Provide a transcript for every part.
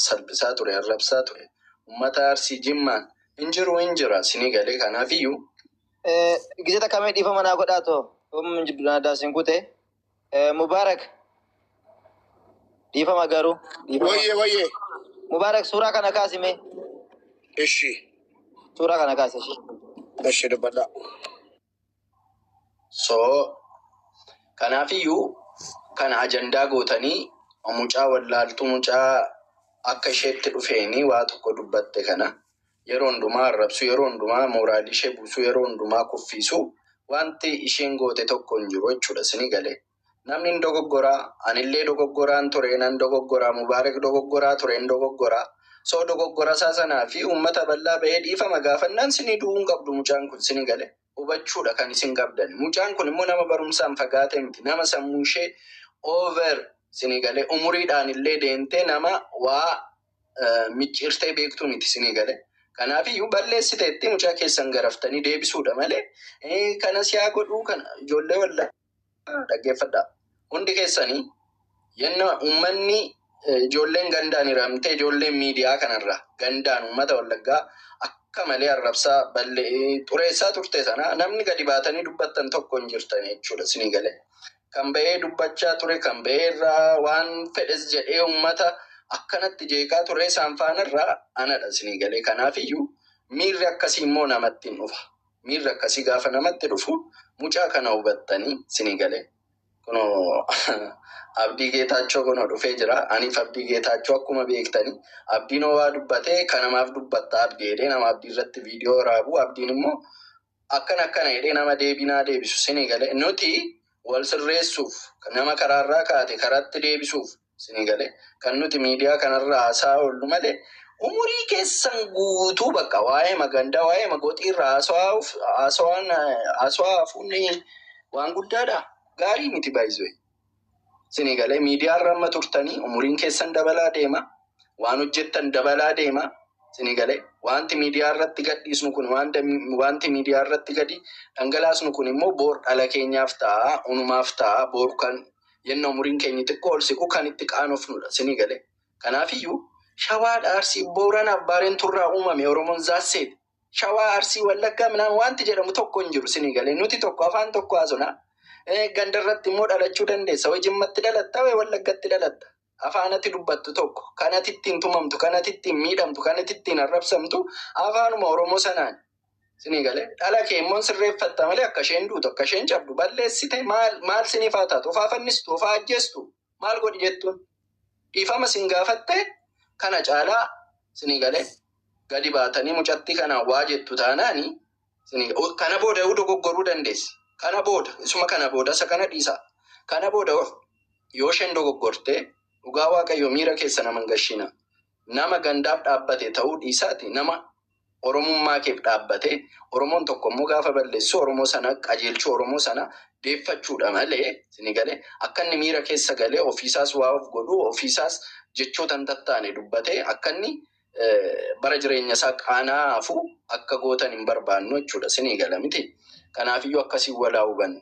Salphisaa ture, arrabsaa ture. Uummata Arsii Jimmaan hin jiru hin jira sinii galee kanaafiyyuu. Gizee takka mee dhiifama naa godhaa too. Yoom jidduu naa sin kute. Mubaarak dhiifama garuu dhiifama. Wayyee wayyee. Mubaarak suuraa kana kaasi mee. Ishi. Suuraa kana kaasi ishee. Ishi dubbadhaa. So kanaafiyyuu kana ajandaa gootanii mucaa wallaaltuu mucaa akka isheetti dhufeeni waa tokko dubbatte kana yeroo hundumaa arrabsu, yeroo hundumaa mooraalii ishee buusu, yeroo hundumaa kuffisu wanti isheen goote tokko hin jiru jechuudha sinii galee. Namni hin dogoggoraa, anillee dogoggoraan ture, nan dogoggoraa, Mubaarak dogoggoraa ture, hin dogoggoraa. So dogoggora isaa sanaa fi uummata bal'aa bahee dhiifama gaafannaan sinii du'uu hin qabdu mucaan kun sinii galee. Hubachuudha kan isin qabdan. Mucaan kun immoo nama barumsaan fagaate miti. Nama sammuu ishee over sinii galee umuriidhaan illee deemtee nama waa micciirtee beektu miti sinii galee. Kanaafiyyuu balleessiteetti mucaa keessan garaftanii deebisuudha malee kana siyaa godhuu kana ijoollee wallaa dhaggeeffadhaa. Hundi keessanii yenna uummanni ijoolleen gandaan hiramtee ijoolleen miidiyaa kanarraa gandaan uummata Wallaggaa akka malee arrabsaa ballee xureessaa turte sana namni gadi baatanii dubbattan tokko hin jirtan jechuudha sinii galee. Kan bahee dubbachaa ture, kan bahee irraa waan fedhes jedhee uummata akkanatti jeeqaa ture isaan faanarraa anadha sinii galee. Kanaafiyyuu miirri akkasii immoo namatti hin dhufa. Miirri akkasii gaafa namatti dhufu mucaa kana hubattanii sinii galee. Kunoo Abdii Geetaachoo kunoo dhufee jira. Aniif Abdii Geetaachoo akkuma beektanii Abdiin waa dubbatee kanamaaf dubbatta Abdii jedhee nama Abdii irratti viidiyoo waraabu Abdiin immoo akkana akkana jedhee nama deebinaa deebisu sinii galee. Nuti wal sirreessuuf nama karaarraa kaate karaatti deebisuuf sinii galee kan nuti miidiyaa kanarraa haasaa oollu malee umurii keessan guutuu bakka waa'ee magandaa waa'ee magoxii irraa haasawaa hafuun waan guddaadha. Gaarii miti baay'isee. Sinii galee miidiyaa irra amma turtanii umuriin keessan dabalaa deema. Waan hojjettan dabalaa deema. Sinii galee wanti miidiyaa irratti gadhiisnu kun wanti miidiyaa irratti gadi dhangalaasnu kun immoo boor dhala keenyaaf ta'a, unumaaf ta'a, boor kan yenna umuriin keenya xiqqoo ol siqu kan itti qaanofnudha. Sinii galee. Kanaafiyyuu Shawaadha Arsii Booranaaf Baareenturraa uumame Oromoon zaasseeti. Shawaa Arsii Wallaggaa minaan wanti jedhamu tokko hin jiru sinii galee. Nuti tokko afaan tokko haasofna. Gandarratti immoo dhalachuu dandeessa. Wayi Jimmatti dhalatta, wayi Wallaggatti dhalatta. Afaan ati dubbattu tokko, kan ati ittiin tumamtu, kan ati ittiin miidhamtu, kan ati ittiin arrabsamtu afaanuma Oromoo sanaan. Sinii galee dhala kee immoo sirreeffatta malee akka isheen duutu, akka isheen cabdu balleessite maal maal siniif haa taatu? Ofaa fannistu, ofaa ajjeestu maal godhi jettuun? Dhiifama sin gaafatte kana caalaa sinii galee gadi baatanii mucattii kanaan waa jettu taanaani kana booda yoo dogoggoruu dandeessi. Kana booda isuma kana booda isa kana dhiisa. Kana booda yoo isheen dogoggorte dhugaa Waaqayyo miira keessa nama hin gashina. Nama gandaaf dhaabbate ta'uu dhiisaati nama Oromummaa keef dhaabbate Oromoon tokko immoo gaafa balleessu Oromoo sana qajeelchuu Oromoo sana deeffachuudha malee sinii galee akka inni miira keessa galee ofiisaas waa of godhu ofiisaas jechoota hin tattaane dubbatee akka inni bara jireenya isaa qaanaa hafu akka gootan hin barbaannu jechuudha sinii gala miti. Kanaafiyyuu akkasiin walaa hubannu.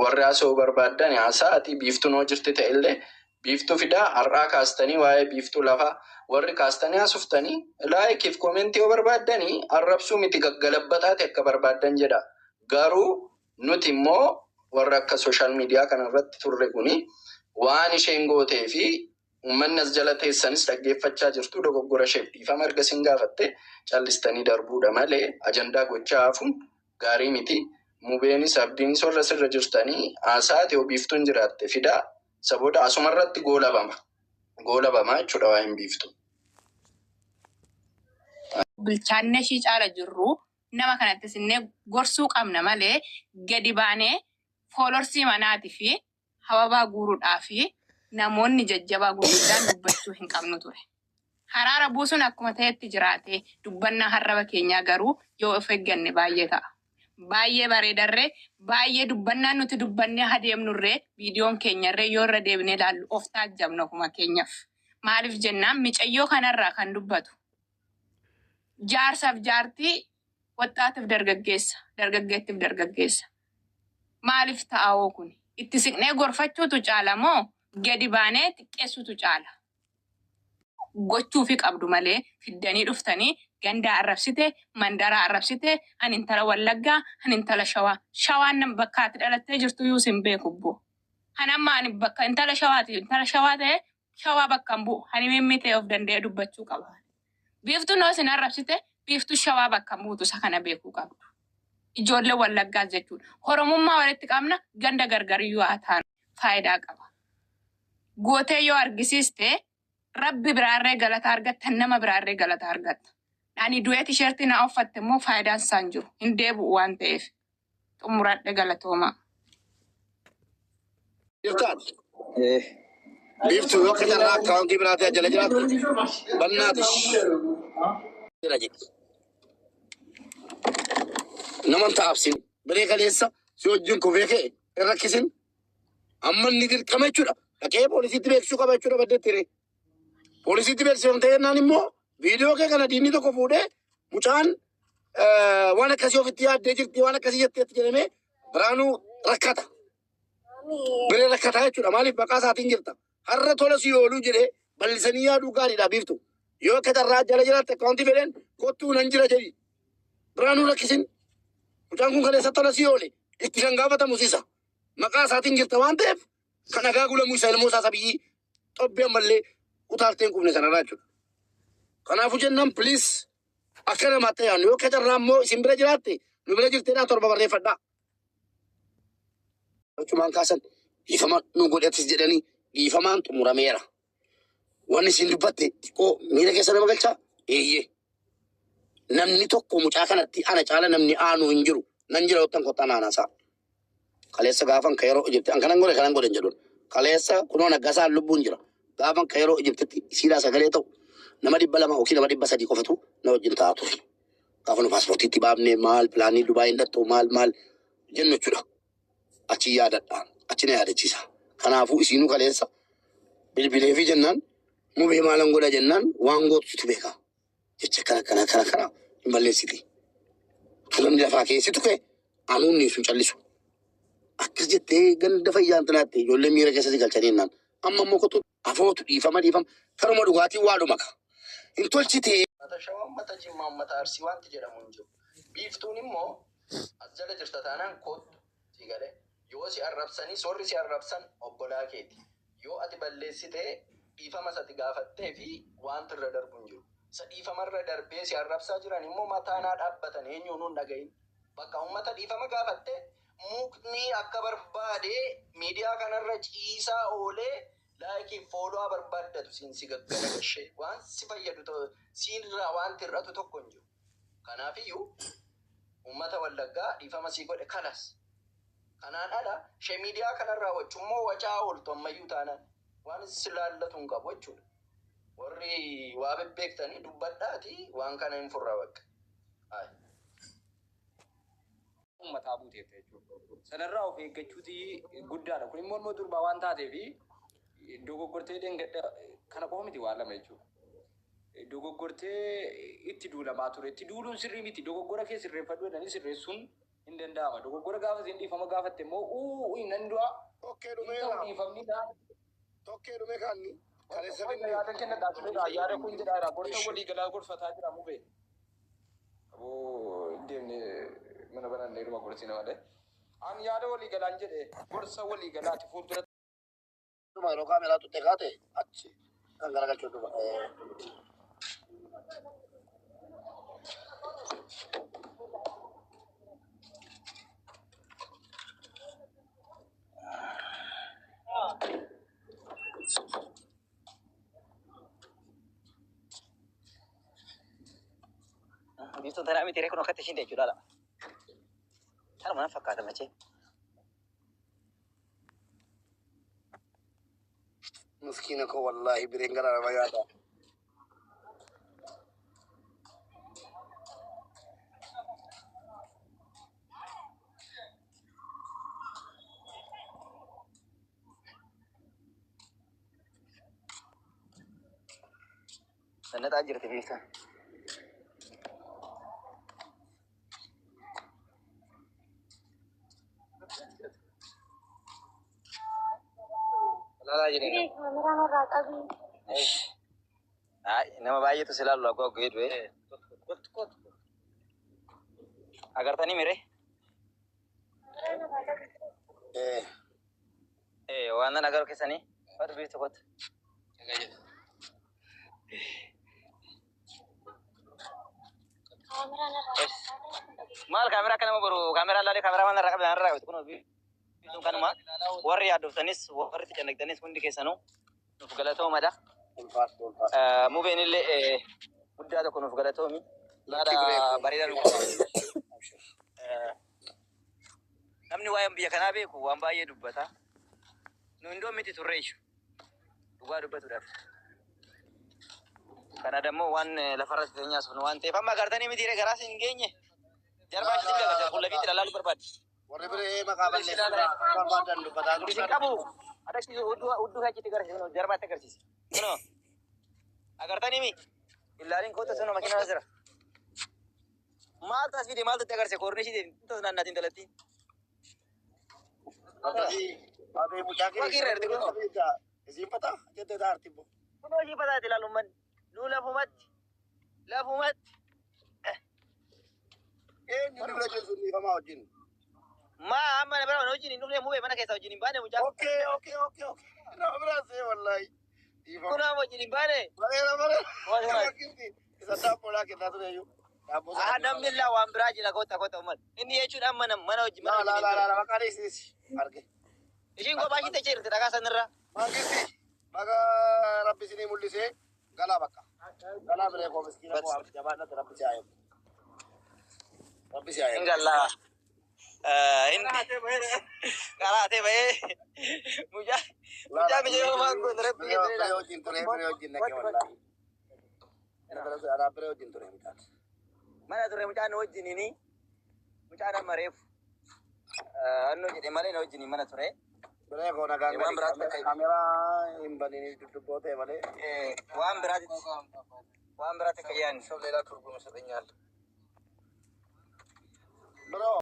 Warri haasa'uu barbaaddan haasa'aati biiftuun hoo jirti ta'ellee biiftuu fidaa har'aa kaastanii waa'ee biiftuu lafaa warri kaastanii haasoftanii likeiif commentii yoo barbaaddanii arrabsuu miti gaggalabbataati akka barbaaddan jedha. Garuu nuti immoo warra akka social media kanarratti turre kuni waan isheen gootee fi uummanni as jala teessanis dhaggeeffachaa jirtu dogoggora isheef dhiifama erga isin gaafatte callistanii darbuudha malee ajandaa gochaa hafuun gaarii miti. Mubeenis Abdiinis warra sirra jirtanii haasaati yoo biiftuun jiraatte fidaa isa booda asumarratti goolabama. Goolabama jechuudha waa'een biiftuu. Bilchaanne ishii caala jirru nama kanattis illee gorsuu qabna malee gadi baanee followersii manaatii fi hababaa guuruudhaa fi namoonni jajjabaa gurguddaan dubbachuu hin qabnu ture. Haraara buusuun akkuma ta'etti jiraate dubbannaa harraba keenyaa garuu yoo of eegganne baay'ee ta'a. Baay'ee bareedarree baay'ee dubbannaa nuti dubbannee adeemnurree viidiyoon keenyarree yoo irra deebinee ilaallu of taajjabna ofuma keenyaaf. Maaliif jennaan micayyoo kanarraa kan dubbatu jaarsaaf jaartii waxxaatiif dargaggeessa dargaggeettiif dargaggeessa. Maaliif ta'awoo kun? Itti siqnee gorfachuutu caala moo gadi baanee xiqqeessuutu caala? Gochuufi qabdu malee fiddanii dhuftanii gandaa arrabsite, mandaraa arrabsite, ani intala Wallaggaa, ani intala Shawaa. Shawaan nam bakka ati dhalattee jirtu iyyuu sin beeku bbo. Kan amma ani bakka intala Shawaati, intala Shawaa ta'e Shawaa bakka hin bu'u. Ani mimmi ta'e of danda'ee dubbachuu qaba. Biiftuun yoo isin arrabsite, biiftuu Shawaa bakka hin buutu isa kana beekuu qabdu. Ijoollee Wallaggaas jechuudha. Oromummaa walitti qabna ganda gargariyyuu haa taanu faayidaa qaba. Gootee yoo argisiiste Rabbi biraarree galata argatta, nama biraarree galata argatta. Ani du'ee tisheertii naa uffatte immoo faayidaan isaa hin jiru. Hin deebi'u waan ta'eef. Xumuradhe galatoomaa. Jirtaati. Biiftuu yoo akka carraa akkaawuntii biraatii jala jiraattu bannaatish. Jira jedhi. Naman ta'absin. Biree kaleessa si wajjin kufee ka'e hin rakkisin. Amma inni dirqama jechuudha. Dhaqee poolisiitti beeksisuu qaba jechuudha baddeetti ree. Poolisiitti beeksifamtee jennaan immoo viidiyoo kee kana diinni tokko fuudhee mucaan waan akkasii ofitti yaaddee jirti waan akkasii jetteetti jedhamee Biraanuu rakkata. Biree rakkataa jechuudha. Maaliif maqaa isaatiin jirta. Har'a tola si ooluu jedhee bal'isanii yaaduu gaariidha biiftu. Yoo akka carraa jala jiraatte akkaawuntii fedheen kottuu nan jira jedhi. Biraanuu rakkisin. Mucaan kun kaleessa tola si oole itti kan gaafatamu sisa. Maqaa isaatiin jirta waan ta'eef kan dhagaa gulamu isa ilmoo isaa sabiyyii xobbee ammallee utaaltee hin qufne sanarraa jechuudha. Kanaafuu jennaan please akka namaatti yaadnu yoo akka carraa immoo isin bira jiraatte nu bira jirteedhaa torba barreeffadhaa. Achumaan kaasan dhiifama nu godhatis jedhanii dhiifamaan xumurameera. Wanni isin dubbatte xiqqoo miira keessa nama galchaa? Eeyyee. Namni tokko mucaa kanatti ana caala namni aanu hin jiru. Nan jira yottan kottaa naan haasaa. Kaleessa gaafan Kayiroo Ijipti an kanan godhe kanan godhe hin jedhuun. Kaleessa kunoo naggasaan lubbuun jira. Gaafan Kayiroo Ijiptitti isiidhaa sagalee ta'u nama 200 yookiin nama 300 qofatu na wajjin taa'aa ture. Gaafa nu paaspoortiitti baafne maal pilaanii Dubaay hin dhattu maal maal jennu jechuudha. Achi yaadadha. Achi na yaadachiisa. Kanaafuu isiinuu kaleessa bilbileefii jennaan mubee maalan godha jennaan waan gootu situ beeka. Jecha akkana akkana akkana akkana hin balleessiti. Utuu namni lafaa kee situ ka'e anuun ni sun callisu. Akkas jettee ganda fayyaa intinaatti ijoollee miira keessa si galchanii jennaan. Amma immoo kottu afootu dhiifama dhiifama karuma dhugaatiin waa dhuma ka. Hin tolchitee. Uummata Shawaa, uummata Jimmaa, uummata Arsii wanti jedhamu hin jiru. Biiftuun immoo as jala jirta taanaan koottu sii galee. Yoo si arrabsanis warri si arrabsan obbolaa keeti. Yoo ati balleessite dhiifama isa ati gaafattee fi wanti irra darbu hin jiru. Isa dhiifamarra darbee si arrabsaa jiran immoo mataan haa dhaabbatan eenyuunuu hin dhagahin. Bakka uummata dhiifama gaafatte mukni akka barbaade miidiyaa kanarra ciisaa oolee like follow haa barbaaddatu siin si gaggalagashee waan si fayyadu siinirraa wanti hir'atu tokko hin jiru. Kanaafiyyuu uummata Wallaggaa dhiifama sii godhe kalas. Kanaan ala ishee miidiyaa kanarraa wacummoo wacaa ooltu ammayyuu taanaan waan si laallatu hin qabu jechuudha. Warri waa bebbeektanii dubbadhaati waan kana hin furra bakka. Hayi. Uummataa buuteetta jechuudha. Sanarraa of eeggachuuti guddaadha. Kun immoo ilmoo durbaa waan taateef dogoggortee dheengadda kana qofa miti waan lama jechuudha. Dogoggortee itti duulamaa ture. Itti duuluun sirrii miti. Dogoggora kee sirreeffadhu jedhanii sirreessuun hin danda'ama. Dogoggora gaafa isheen dhiifama gaafatte immoo uu nan du'a. Tokkee Hin ta'u dhumeera. dhiifamni naa. Tokkee dhume kaanni. Kaleessa Tokko finne. yaada kennadhaa turedha. Yaada kun jedhaa jira. Gorsa Ishi. walii galaa gorfataa jira mubee. Aboo hin deemne mana banannee dhuma gorsina malee. An yaada walii galaan jedhe gorsa walii galaati fuuldura. Dhuma yeroo kaameraa tutte kaate achi kan garagalchuu dhufa. Biiftuun tanaa miti kun akkatti ishiin jechuudha laala. Kanuma nan fakkaata machee. Miskiina koo wallaahi bireen garaa nama yaada. Sannaxaa jirti biiftuun. Laalaa jedhee. Kaameraan irraa qabi. Ay, nama baay'eetu si ilaalu akkoo akkoo du'e. Kottu kottu. Agartanii mire? Eh, Eh, waan nan agaru keessanii. Kottu biiftu kottu. Maal kaameraa akka nama boru kaameraa laalee kaameraa mana irraa qabde irraa qabde kun biiftuun kanuma warri yaadoftanis warri xiccannaqxanis hundi keessanuu nuuf galatoomadha. Ulfaadhu ulfaadhu. Mubeen illee guddaa tokko nuuf galatoomi. Lakki biree Yaada koo. bareedaa nu qaba. Namni waa'ee biyya kanaa beeku waan baay'ee dubbata. Nu hundoo miti turre ishu. Dhugaa dubbatuudhaaf. Kana dammoo waan lafarratti teenyaas waan ta'eef amma agartanii miti garaa isin hin geenye. Jarbaa ishitti agartan fuula ilaaluu barbaaddi. Warri biree maqaa balleessuu barbaadan dubbataa Isin turtan. qabu. Agarsiisu hudduu hudduu achitti agarsiisu jarbaatti agarsiisi. Kunoo agartanii mi? Ilaaliin kootta sunoo makiinaa jira. Maaltu as fide maaltu itti agarsiise koorneeshii ta'e naannaatiin talattiin. Ati mucaa kee Fakii irra erti kunoo. Isiin fataa jettee taarti immoo. Kunoo ishii fataati ilaalu manni. Nu lafumatti. Lafumatti. Eenyu ni bira jiru sun dhiifamaa wajjin. Maa amma na bira wajjin hin dhufne mubee mana keessa wajjin hin baane mucaa. Okay. Nama biraa see wallaahi. Dhiifama. Kunoo wajjin hin baane. Bareeda bareeda. Waan Nama kirti. Isa daabboodhaa kennaa ture iyyuu. Daabboo Ah, namni illaa waan biraa jira kota kota uummata. Inni jechuun amma mana wajjin mana Laa laa wajjin laa hin ture. laa maqaan isiis arge. Ishiin kophaa ishii ta'ee jirti dhagaa sanirra. Mangisti baga rabbi isinii mul'isee galaa bakka. Galaa biree koo miskiina koo jabaadhate rabbi si haa eegu. Rabbi si haa eegu. Ingallaa. Inni karaatee bahee mucaa mucaa biyya maan kun rabbi Biree jedhee wajjin ture biree wajjin naqee wallaahi. Anaa biree wajjin ture mucaan. Mana ture mucaan nu wajjiniini mucaan amma reefu annoo jedhe malee na wajjiniin mana ture. Biree koo nagaan Waan biraatti gadi akka kaameraa hin banini duddubboo ta'e malee. waan biraatti waan biraatti akka yaadne. ሰው ሌላ ትርጉም ይሰጠኛል። Biroo.